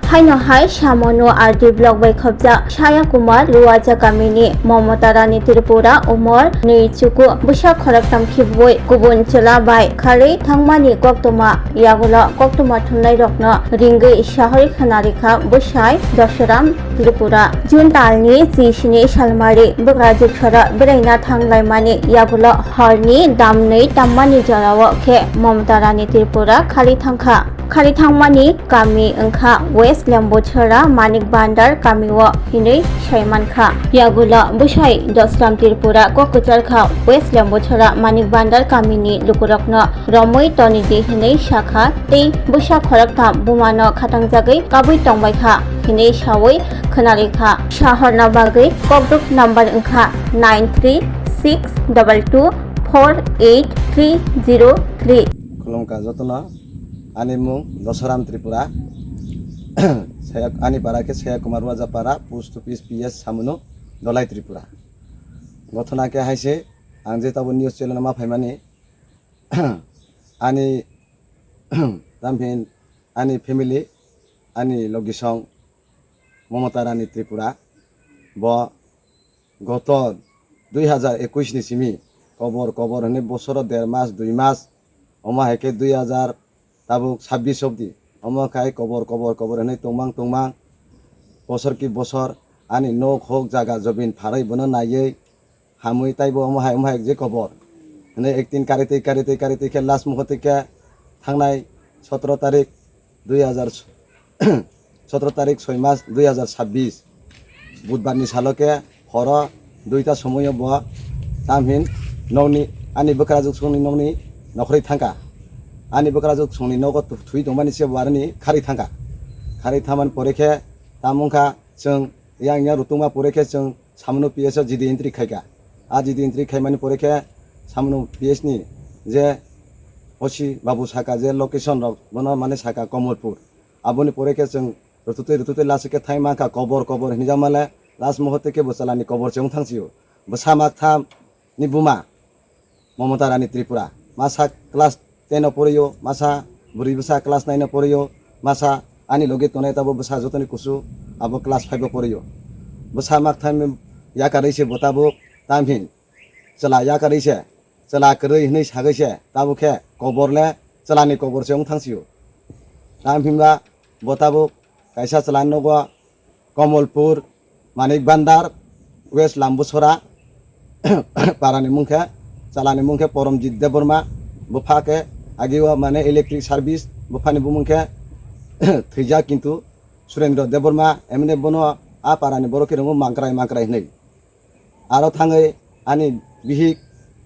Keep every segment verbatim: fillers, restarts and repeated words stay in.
Haino hai Samonu R D block bai khobjak Saya Kumar Luwaja kamini Momota Rani Tripura umor nwi chuku bwsa khoroktham khibwi kubun chwla bai kharwi thangmani koktwma yagulo koktwma thumnairokno ringwi sahori khwnarikha bwsai Dosoram Tripura. June talni chisini salmari bwkrajwk sora beraina thanglaimani yagulo horni damnwi tammani jorao khe Momota Rani Tripura khali thangkha. Khali thangmani kami wngkha West Lembuchhara Manik Bandar kamio hinwi sai mankha. Yagulo bwsai Dosoram Tripura kok kwcharkha West Lembuchhara Manik Bandar kamini lukurokno romwi tonidi hinwi sakha tei bwsa khoroktham bumano khatangjagwi kabwi tongbaikha hinwi sawi khwnarikha. Sahorna bagwi kokduk number wngkha nine three six double two four eight three zero three. Khulumkha jotono, ani mung Dosoram Tripura, Saya, ani para khe Saya Kumar Wajapara, post office P S Samunu, Dolai Tripura. Gothona khe hai se, ang je tabo news channel ma phaimani, ani, tamphin, ani family, ani logisong, Momota Rani Tripura, bo goto dui hazar ekush ni simi kobor kobor hinwi bosoro der mas, dui mas, omo hai khe dui hazar tabuk sabbish obdi. Omo khai kobor kobor kobor hinwi tongmang tongmang, bosor ki bosor ani nok hok jaga jobin pharwi bono naiwi hamwi taibo omo hai omo hai je kobor hinwi ektin karitwi karitwi karitwi khe last muhurtwi khe thangnai sotoro tarik dui hazar, sotoro tarik soi mas dui hazar sabbish, Budbar ni salo khe horo duita somoio bo tamhin nokni, ani bwkrajwk songni nokni nokhorwi thangkha. Ani bwkrajwk songni nogo thu-, thwi tongmani se bo aroni kharwi thangkha. Kharwi thangmani pore khe tamo wngkha chwng yang yang rutungma pore khe chwng Samunu P S o G D entry khaikha. A G D entry khaimani pore khe Samunu P S ni je O C babu saka je location rok bono mane saka Komolpur. Aboni pore khe chwng rututwi rututwi last khe thai mankha kobor kobor hinwi jakmale last muhurte khe bo chwlani kobor se wng thangsio. Bwsa mak tham ni buma Momota Rani Tripura. Masa class ten o porio, masa bwrwi bwsa class nine o porio, masa ani logi tonai tabo bwsa jotoni kusu abo class five o porio. Bwsa mak tham yakarwi se bo tabuk tamhin chwla yakarwi se, chwla kwrwi hinwi sagwi se, tabuk khe kobor le chwlani kobor se wng thangsio. Tamo himba bo tabuk kaisa chwla nogo Komolpur, Manik Bandar, West Lambusora, parani mung khe, chwlani mung khe Poromjit Debbarma, bupha khe agio mane electric service, buphani bumung khe thwijak kintu Surendra Debbarma, emne bono a parani borok khe ringo Mangkrai Mangkrai hinwi. Aro thangwi ani bihik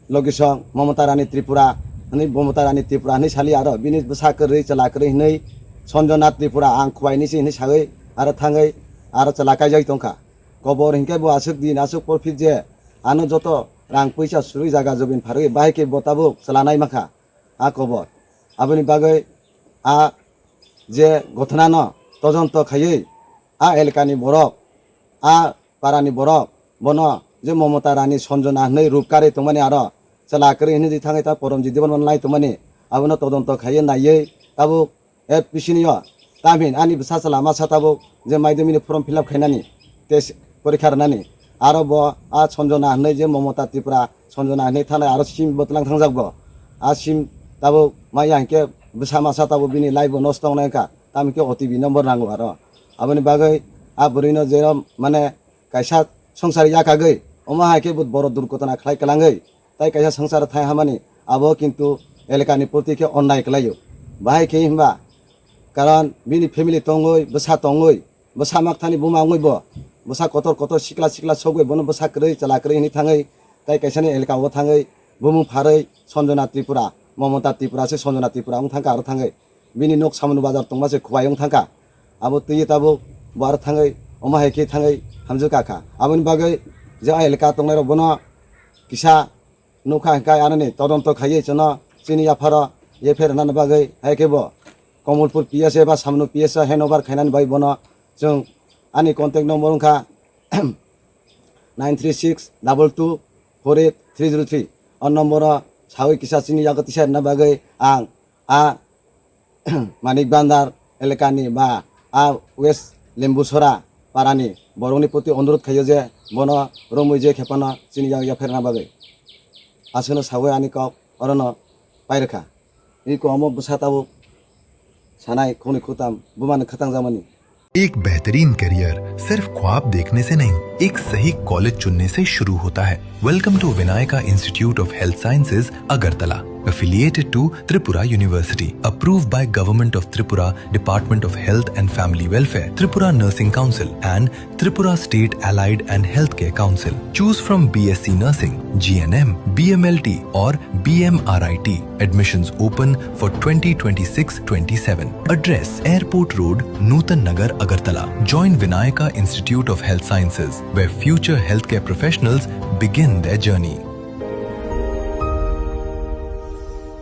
logisong Momota Rani Tripura hinwi, Momota Rani Tripura hinwi sali aro bini bwsa kwrwi chwla kwrwi hinwi Sanjana Tripura ang khwai ni se hinwi sagwi aro thangwi aro chwla kaijak tongkha. Kobor hinkhe bo aswk din aswk porphit je ano joto rang puisa surwi jaga jobin pharwi bahai khe bo tabuk chwla nai mankha a kobor. Aboni bagwi a je gothonano todonto khaiwi a elkani borok, a parani borok bono je Momota Rani Sanjana hinwi rup karwi tongmani aro chwla kwrwi hinwi thangwi ta Poromjit Debbarma nai tongmani abono todonto khaiwi naiwi tabuk A P C ni o tamhin ani bwsa chwla masa tabuk je maidamini form fill up khainani test porikha rwnani aro bo a Sanjana hinwi je Momota Tripura Sanjana hinwi thanai aro sim bo tlang thangjak bo a sim tabuk maya hinkhe bwsa masa tabuk bini life bo nosto wngnai wngkha. Tamo khe O T P number nango aro. Aboni bagwi a bwrwino je mane kaisa swngchar yakagwi, omo hai khe bo borok durgotona khlai kwlangwi, tai kaisa swngchar thai hamani, abo kintu elakani proti khe onnai kwlaio. Bahai khe himba, karon bini family tongwi, bwsa tongwi, bwsa makthani buma wngwi bo, bwsa kotor kotor sikla sikla sogwi bono bwsa kwrwi, chwla kwrwi hinwi thangwi, tai kaisani elaka o thangwi, bumung pharwi Sanjana Tripura, Momota Tripura se Sanjana Tripura wng thangkha aro thangwi. Bini nok Samunu bazar tongma se khwai wng thangkha. Abo twiwi tabuk bo aro thangwi, omo hai khe thangwi hamjwk kha. Aboni bagwi je a elaka tongnairok bono kisa nukha hwnkhe aroni todonto khaiwi chwngno chini yapharo F I R rwnani bagwi hai khe bo Komolpur P S eba Samunu P S o handover khainani bai bono chwng ani contact number wngkha nine three six double two four eight three zero three. O number o sawi kisa chini yago tisa rwna bagwi ang a Manik Bandar elakani ba A West Lembusora parani borokni proti onurodh khaio je bono romwi je khe phano chini yago yapharna bagwi. Aswkno sawi ani kok orono pairwkha. Iko omo bwsa tabuk sanai khoni khutam bumani khatang jamani. एक बेहतरीन करियर सिर्फ ख्वाब देखने से नहीं, एक सही कॉलेज चुनने से शुरू होता है। Welcome to Vinayaka Institute of Health Sciences, Agartala, affiliated to Tripura University, approved by Government of Tripura, Department of Health and Family Welfare, Tripura Nursing Council, and Tripura State Allied and Healthcare Council. Choose from B S C Nursing, G N M, B M L T, or B M R I T. Admissions open for twenty twenty-six twenty-seven. Address: Airport Road, Nutan Nagar, Agartala. Join Vinayaka Institute of Health Sciences, where future healthcare professionals begin their journey.